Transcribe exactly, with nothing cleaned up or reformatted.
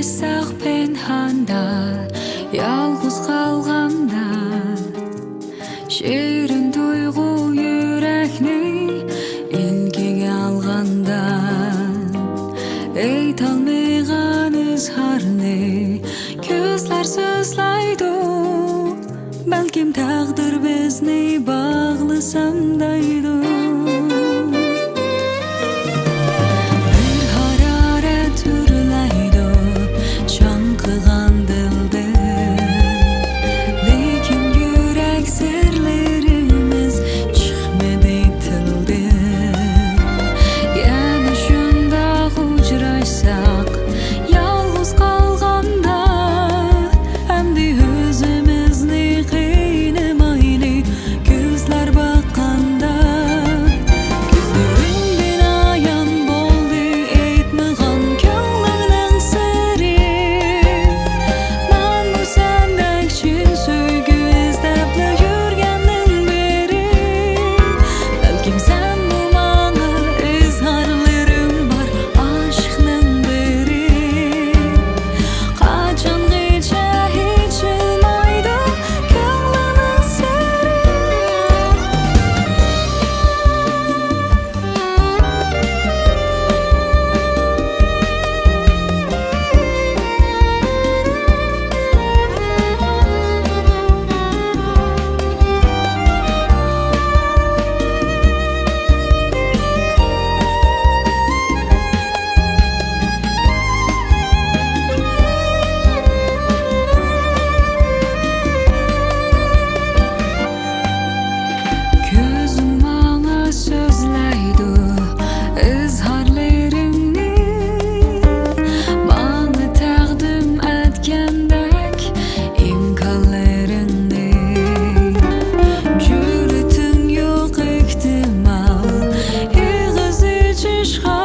ساق پىنھاندا، يالغۇز قالغاندا، شېرىن تۇيغۇ يۈرەكنى ئىنكىگە ئالغاندا، ئېيتالمىغان ئىزھارنى كۆزلەر سۆزلەيدۇ. بەلكىم تەقدىر بىزنى باغلىسام دەيدۇ. بىر ھارارەت ئۆرلەيدۇ چاڭقىغان دىلدىن، لېكىن يۈرەك سىرلىرىمىز چىقمىدى تىلدىن. يەنە شۇنداق ئۇچراشساق، يالغۇز قالغاندا، ئەمدى ئۆزىمىزنى قىينىمايلى، كۆزلەر باققاندا. كۆزلىرىڭدىن ئايان بولدى ئېيتمىغان كۆڭلۈڭنىڭ سىرى. مەنمۇ سەندەك چىن سۆيگۈ ئىزدەپلا يۈرگەننىڭ بىرى. بەلكىم سەنمۇ ماڭا ئىزھارلىرىڭ بار ئاشىقنىڭ بىرى. قاچانغىچە ئېچىلمايدۇ كۆڭلۈڭنىڭ سىرى؟ كۆزۈڭ ماڭا سۆزلەيدۇ ئىزھارلىرىڭنى، ماڭا تەقدىم ئەتكەندەك ئىمكانلىرىڭنى. جۈرئىتىڭ يوق ئېھتىمال ئېغىز ئېچىشقا،